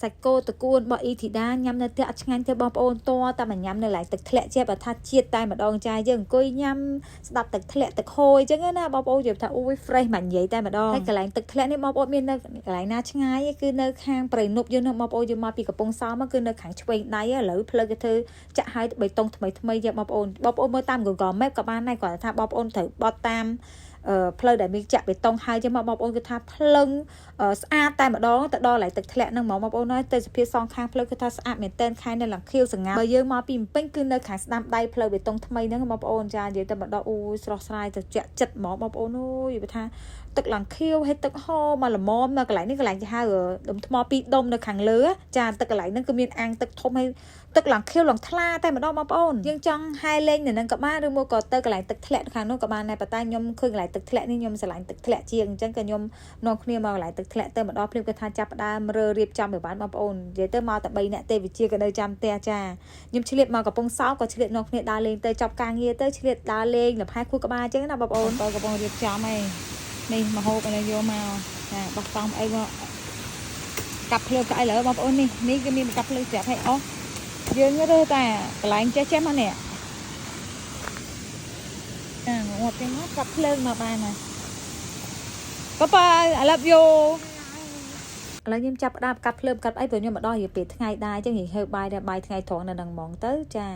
សាច់គោតកួនរបស់អ៊ីធីដាញ៉ាំនៅផ្ទះអត់ឆ្ងាញ់ទេបងប្អូនតតែមកញ៉ាំនៅឡែងទឹកធ្លាក់ចេះបើថាជាតិតែម្ដងចាយើងអង្គុយញ៉ាំស្ដាប់ទឹកធ្លាក់ទឹកហូរអញ្ចឹងណាបងប្អូននិយាយថាអូយ fresh មកនិយាយតែម្ដងហើយកន្លែងទឹកធ្លាក់នេះបងប្អូនមាននៅកន្លែងណាឆ្ងាយគឺនៅខាងព្រៃនប់យើងនឹងបងប្អូនយើងមកពីកំពង់សោមគឺនៅខាងឆ្វេងដៃឥឡូវផ្លូវគេធ្វើចាក់ឲ្យបេតុងថ្មីថ្មីយកបងប្អូនបងប្អូនមើលតាម Google Map ក៏បានដែរគ្រាន់តែថាបងប្អូនត្រូវបត់តាមផ្លូវដែលមានចាក់បេតុងហើយចឹងមកបងប្អូនគឺថាភ្លឹងស្អាតតែម្ដងទៅដល់ឡៃទឹកធ្លាក់ហ្នឹងហ្មងបងប្អូនហើយទៅសភាពសងខាងផ្លូវគឺថាស្អាតមែនតែនខែនៅឡើងខៀវសងាបើយើងមកពីភ្នំពេញគឺនៅខាងស្ដាំដៃផ្លូវបេតុងថ្មីហ្នឹងបងប្អូនចានិយាយទៅមកដល់អូយស្រស់ស្រាយទៅជក់ចិត្តហ្មងបងប្អូនអូយនិយាយថាទឹកឡើងខៀវហើយទឹកហូរមកល្មមនៅកន្លែងនេះកន្លែងគេហៅដុំថ្មពីរដុំនៅខាងលើចាទឹកកន្លែងហ្នឹងគឺមានអាងទឹកធំហើយទឹកឡើងខៀវឡើងថ្លាតែម្ដងបងប្អូនយើងចង់ហែលេងនៅនឹងក៏បានឬមួយក៏ទៅកន្លែងទឹកធ្លាក់ខាងនោះក៏បានដែរប៉ុន្តែខ្ញុំឃើញកន្លែងទឹកធ្លាក់នេះខ្ញុំស្រឡាញ់ទឹកធ្លាក់ជាងអញ្ចឹងក៏ខ្ញុំនាំគ្នាមកកន្លែងទឹកធ្លាក់ទៅម្ដងភ្លាមគឺថាចាប់ផ្ដើមរើរៀបចំឲ្យបានបងប្អូននិយាយទៅមកតែ3នាក់ទេវិជាក៏នៅចាំផ្ទះចាខ្ញុំឆ្លៀតមកកំពង់សោមក៏ឆ្លៀតនាំគ្នាដើរលេងទៅចាប់ការងារទៅឆ្លៀតដើរលេងលំហែខួរក្បាលអញ្ចឹងណាបងប្អូន បើកំពុងរៀបចំឯងនេះមហូបឥឡូវយកមកចាបោះតង់អីមកកាប់ភ្លើងក្អីលើបងប្អូននេះនេះគឺមានកាប់ភ្លើងស្រាប់ឲ្យអស់យើងរើសតែកន្លែងចេះចេះមកនេះអាងាប់ចឹងមកកាប់ភ្លើងមកបានហើយប៉ាប៉ា I love you. ឥឡូវខ្ញុំចាប់ផ្ដើមកាត់ភ្លើងកាត់អីព្រោះខ្ញុំមកដល់រៀបពេលថ្ងៃដែរអញ្ចឹងរៀងហឺបាយដែរបាយថ្ងៃត្រង់នៅនឹងហ្មងទៅចា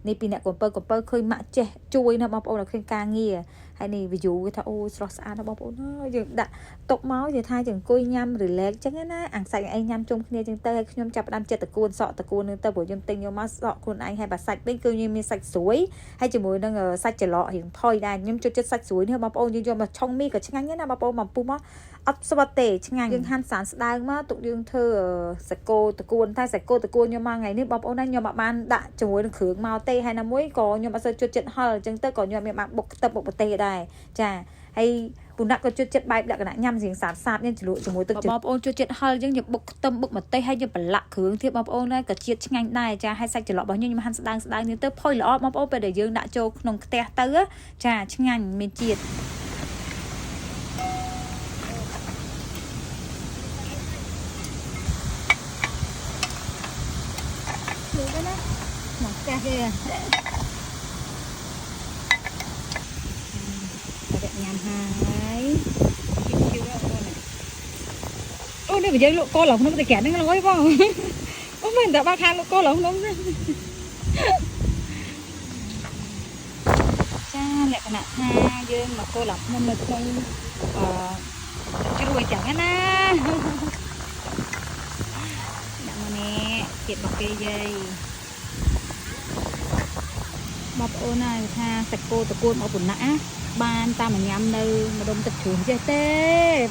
នេះពីអ្នកកំពើកំពើឃើញម៉ាក់ចេះជួយណាបងប្អូនឲ្យឃើញការងារហើយនេះ view គេថាអូស្រស់ស្អាតណាស់បងប្អូនអើយយើងដាក់ទុកមកនិយាយថាយើងអង្គុយញ៉ាំ relax អញ្ចឹងណាអាំងសាច់អីញ៉ាំជុំគ្នាអញ្ចឹងទៅហើយខ្ញុំចាប់ផ្ដើមចិត្តតកួនសក់តកួននឹងទៅព្រោះខ្ញុំទិញយកមកសក់ខ្លួនឯងហើយបើសាច់វិញគឺខ្ញុំមានសាច់ស្រួយហើយជាមួយនឹងសាច់ច្រឡករៀងផុយដែរខ្ញុំចូលចិត្តសាច់ស្រួយនេះបងប្អូនយើងយកមកឆុងមីក៏ឆ្ងាញ់ដែរណាបងប្អូនមកពុះមកអត់ស្វិតទេឆ្ងាញ់យើងហាន់សានស្ដើងមកទុកយើងធ្វើសាច់គោតកួនតែសាច់គោតកួនខ្ញុំមកថ្ងៃនេះបងប្អូនណាខ្ញុំអត់បានដាក់ជាមួយនឹងគ្រឿងមកទេហើយណាមួយក៏ខ្ញុំអត់សូវចូលចិត្តហឹរអញ្ចឹងទៅក៏ខ្ញុំអត់មានបានបុកខ្ទឹមបុកប្រទេសដែរចាហើយពូណាក់ក៏ចូលចិត្តបែបលក្ខណៈញ៉ាំរៀងសាបសាបនេះជ្រលក់ជាមួយទឹកបងប្អូនចូលចិត្តហឹរអញ្ចឹងយើងបុកខ្ទឹមបុកម្ទេសហើយយើងប្រឡាក់គ្រឿងទៀតបងប្អូនណាក៏ជាតិឆ្ងាញ់ដែរចាហើយសាច់ច្រឡករបស់ខ្ញុំខ្ញុំហាន់ស្ដើងស្ដើងនេះទៅផុយល្អបងប្អូនពេលដែលយើងដាក់ចូលក្នុងខ្ទះទៅចាឆ្ងាញ់មានជាតិ ភ្លើងទៅណាមកផ្ទះគេតែញ៉ាំហើយជិះជឿអូនអូនេះបើយើងលក់គោឡើងក្នុងតែក្រានហ្នឹងលយបងអូមែនតែបើខាងលក់គោឡើងក្នុងទេចាលក្ខណៈថាយើងមកគោឡើងភ្នំនៅក្នុងអឺជ្រួយចឹងណាដាក់មកនេះជាតិរបស់គេយាយ បងប្អូនណាថាសាច់គោតកួនមកប៉ុណ្ណាបានតាមញ៉ាំនៅម្ដុំទឹកជ្រោះចេះទេ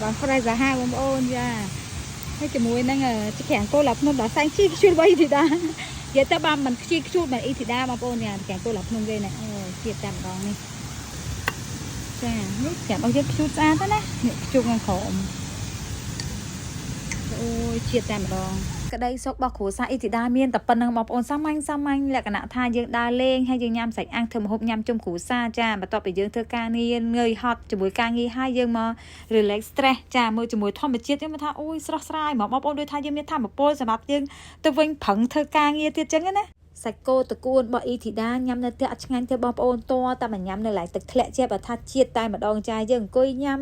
បាន fresh សាហាវបងប្អូនចាហើយជាមួយនឹងច្រាំងគោឡាភ្នំដល់សែងជីខ្ជូតបីធីតានិយាយទៅបានមិនខ្ជិលខ្ជូតមិនអ៊ីធីតាបងប្អូនចាច្រាំងគោឡាភ្នំគេនេះអូជាតិតែម្ដងនេះចានេះច្រាំងរបស់យើងខ្ជូតស្អាតទៅណានេះខ្ជូតខាងក្រោមអូយជាតិតែម្ដង ក្តីសុខរបស់គ្រួសារអ៊ីធីដាមានតែប៉ុណ្្នឹងបងប្អូនសាមញ្ញសាមញ្ញលក្ខណៈថាយើងដើរលេងហើយយើងញ៉ាំសាច់អាំងធ្វើម្ហូបញ៉ាំជុំគ្រួសារចាបន្ទាប់ពីយើងធ្វើការងារងើយហត់ជាមួយការងារហើយយើងមក relax stress ចាមើលជាមួយធម្មជាតិយើងមកថាអូយស្រស់ស្រាយហ្មងបងប្អូនដូចថាយើងមានធម៌ពលសម្រាប់យើងទៅវិញប្រឹងធ្វើការងារទៀតចឹងណាសាច់គោតកួនរបស់អ៊ីធីដាញ៉ាំនៅផ្ទះអត់ឆ្ងាញ់ទេបងប្អូនតតែមកញ៉ាំនៅឡែងទឹកធ្លាក់ចេះបើថាជាតិតែម្ដងចាយើងអង្គុយញ៉ាំ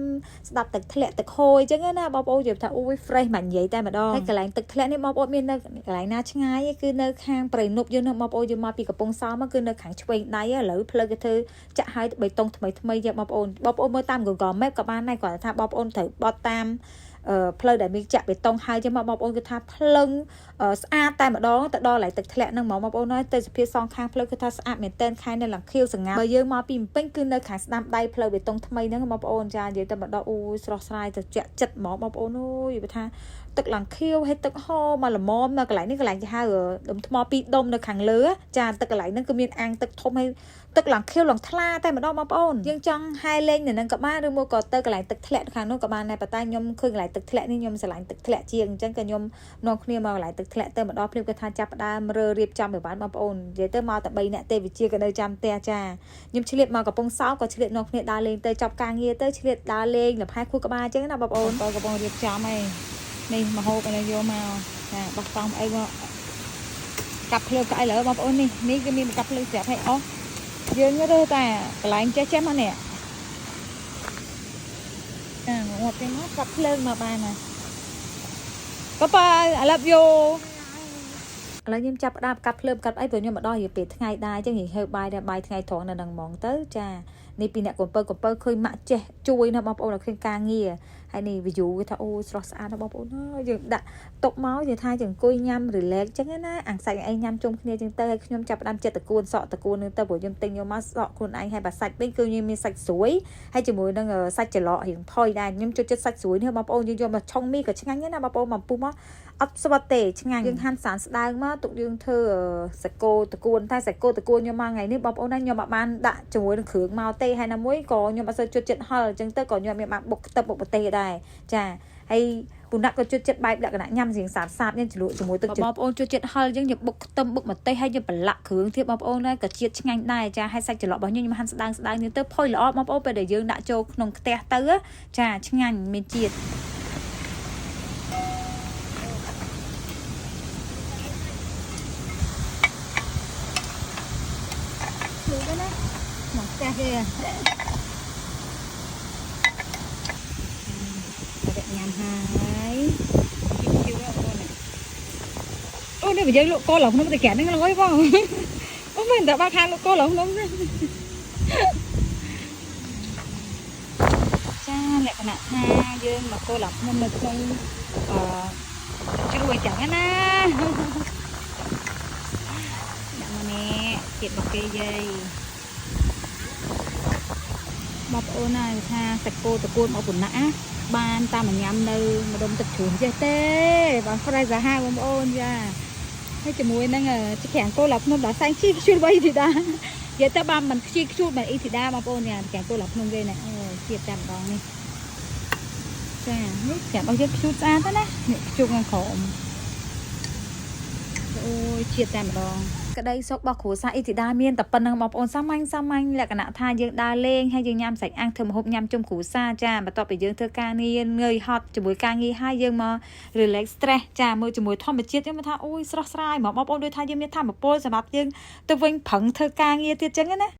ស្ដាប់ទឹកធ្លាក់ទឹកហូរអញ្ចឹងណាបងប្អូននិយាយថាអូយ fresh មកនិយាយតែម្ដងហើយកន្លែងទឹកធ្លាក់នេះបងប្អូនមាននៅកន្លែងណាឆ្ងាយគឺនៅខាងព្រៃនប់យើងនឹងបងប្អូនយើងមកពីកំពង់សោមគឺនៅខាងឆ្វេងដៃឥឡូវផ្លូវគេធ្វើចាក់ឲ្យបេតុងថ្មីថ្មីយកបងប្អូនបងប្អូនមើលតាម Google Map ក៏បានដែរគ្រាន់តែថាបងប្អូនត្រូវបត់តាមផ្លូវដែលមានចាក់បេតុងហើយចឹងមកបងប្អូនគឺថាភ្លឹងស្អាតតែម្ដងទៅដល់ឡៃទឹកធ្លាក់ហ្នឹងហ្មងបងប្អូនហើយទៅសភាពសងខាងផ្លូវគឺថាស្អាតមែនតែនខែនៅឡើងខៀវសងាបើយើងមកពីភ្នំពេញគឺនៅខាងស្ដាំដៃផ្លូវបេតុងថ្មីហ្នឹងបងប្អូនចានិយាយទៅមកដល់អូយស្រស់ស្រាយទៅជក់ចិត្តហ្មងបងប្អូនអូយនិយាយថាទឹកឡើងខៀវហើយទឹកហូរមកល្មមនៅកន្លែងនេះកន្លែងគេហៅដុំថ្មពីរដុំនៅខាងលើចាទឹកកន្លែងហ្នឹងគឺមានអាងទឹកធំហើយទឹកឡើងខៀវឡើងថ្លាតែម្ដងបងប្អូនយើងចង់ហែលេងនៅនឹងក៏បានឬមួយក៏ទៅកន្លែងទឹកធ្លាក់ខាងនោះក៏បានដែរប៉ុន្តែខ្ញុំឃើញកន្លែងទឹកធ្លាក់នេះខ្ញុំស្រឡាញ់ទឹកធ្លាក់ជាងអញ្ចឹងក៏ខ្ញុំនាំគ្នាមកកន្លែងទឹកធ្លាក់ទៅម្ដងភ្លាមគឺថាចាប់ផ្ដើមរើរៀបចំឲ្យបានបងប្អូននិយាយទៅមកតែ3នាក់ទេវិជាក៏នៅចាំផ្ទះចាខ្ញុំឆ្លៀតមកកំពង់សោមក៏ឆ្លៀតនាំគ្នាដើរលេងទៅចាប់ការងារទៅឆ្លៀតដើរលេងលំហែខួរក្បាលអញ្ចឹងណាបងប្អូន បើកំពុងរៀបចំឯង នេះមហូបឥឡូវយកមកចាបោះតង់អីមកកាប់ភ្លើងក៏អីឡើយបងប្អូននេះនេះគឺមានកាប់ភ្លើងស្រាប់ឲ្យអស់យើងរើសតែកន្លែងចេះចេះមកនេះចាងាប់ទេមកកាប់ភ្លើងមកបានណាប៉ាប៉ា I love you. ឥឡូវខ្ញុំចាប់ផ្ដើមកាត់ភ្លើងកាត់អីព្រោះខ្ញុំមកដល់រយៈពេលថ្ងៃដែរអញ្ចឹងរៀងហឺបាយដែរបាយថ្ងៃត្រង់នៅនឹងហ្មងទៅចានេះពីអ្នកកំពើកំពើឃើញម៉ាក់ចេះជួយណាបងប្អូនឲ្យឃើញការងារហើយនេះ view គេថាអូស្រស់ស្អាតណាស់បងប្អូនអើយយើងដាក់តុកមកយើងថាយើងអង្គុយញ៉ាំ relax អញ្ចឹងណាអាំងសាច់អីញ៉ាំជុំគ្នាអញ្ចឹងទៅហើយខ្ញុំចាប់ផ្ដើមចិត្តតកួនសក់តកួននឹងទៅព្រោះខ្ញុំទិញយកមកសក់ខ្លួនឯងហើយបើសាច់វិញគឺខ្ញុំមានសាច់ស្រួយហើយជាមួយនឹងសាច់ច្រឡករៀងផុយដែរខ្ញុំចូលចិត្តសាច់ស្រួយនេះបងប្អូនយើងយកមកឆុងមីក៏ឆ្ងាញ់ដែរណាបងប្អូនមកពុះមក អត់ស្វិតទេឆ្ងាញ់យើងហាន់សានស្ដើងមកទុកយើងធ្វើសាច់គោតកួនតែសាច់គោតកួនខ្ញុំមកថ្ងៃនេះបងប្អូនណាខ្ញុំអត់បានដាក់ជាមួយនឹងគ្រឿងមកទេហើយណាមួយក៏ខ្ញុំអត់សូវចូលចិត្តហឹរអញ្ចឹងទៅក៏ខ្ញុំមានបានបុកខ្ទឹមបុកម្ទេសដែរចាហើយពូណាក់ក៏ចូលចិត្តបែបលក្ខណៈញ៉ាំរៀងសាបសាបយើងជ្រលក់ជាមួយទឹកបងប្អូនចូលចិត្តហឹរយើងយើងបុកខ្ទឹមបុកម្ទេសហើយយើងប្រឡាក់គ្រឿងទៀតបងប្អូនណាក៏ជាតិឆ្ងាញ់ដែរចាហើយសាច់ច្រឡករបស់ខ្ញុំខ្ញុំហាន់ស្ដើងស្ដើងនេះទៅផុយល្អបងប្អូនពេលដែលយើងដាក់ចូលក្នុងខ្ទះទៅចាឆ្ងាញ់មានជាតិ ភ្លឺដែរណាមកផ្ទះគេតែញ៉ាំហើយជិះជឿអូនអូនេះបើយើងលក់គោឡើងភ្នំទៅក្រានហ្នឹងលយបងអូមែនតែបើខាងលក់គោឡើងភ្នំទេចាលក្ខណៈថាយើងមកគោឡើងភ្នំនៅក្នុងអឺជ្រួយចឹងណាដាក់មកនេះជាតិរបស់គេយាយ បងប្អូនហើយថាសាច់គោតកួនមកប៉ុណ្ណាបានតាមញ៉ាំនៅម្ដុំទឹកជ្រោះចេះទេបាន fresh សាហាវបងប្អូនចាហើយជាមួយនឹងច្រាំងគោឡាភ្នំដល់សែងជីខ្ជូលរបស់អ៊ីធីតានិយាយទៅបានមិនខ្ជិលខ្ជូលមិនអ៊ីធីតាបងប្អូនចាច្រាំងគោឡាភ្នំគេនេះអូជាតិចាំម្ដងនេះចានេះច្រាំងរបស់យើងខ្ជូតស្អាតណាស់នេះខ្ជូតខាងក្រោមអូយជាតិតែម្ដង ក្តីសុខរបស់គ្រួសារអ៊ីធីតាមានតែប៉ុណ្្នឹងបងប្អូនសាមញ្ញសាមញ្ញលក្ខណៈថាយើងដើរលេងហើយយើងញ៉ាំសាច់អាំងធ្វើម្ហូបញ៉ាំជុំគ្រួសារចាបន្ទាប់ពីយើងធ្វើការងារនឿយហត់ជាមួយការងារហើយយើងមក relax stress ចាមើលជាមួយធម្មជាតិយើងមកថាអូយស្រស់ស្រាយហ្មងបងប្អូនដូចថាយើងមានធម៌ពលសម្រាប់យើងទៅវិញប្រឹងធ្វើការងារទៀតចឹងណា។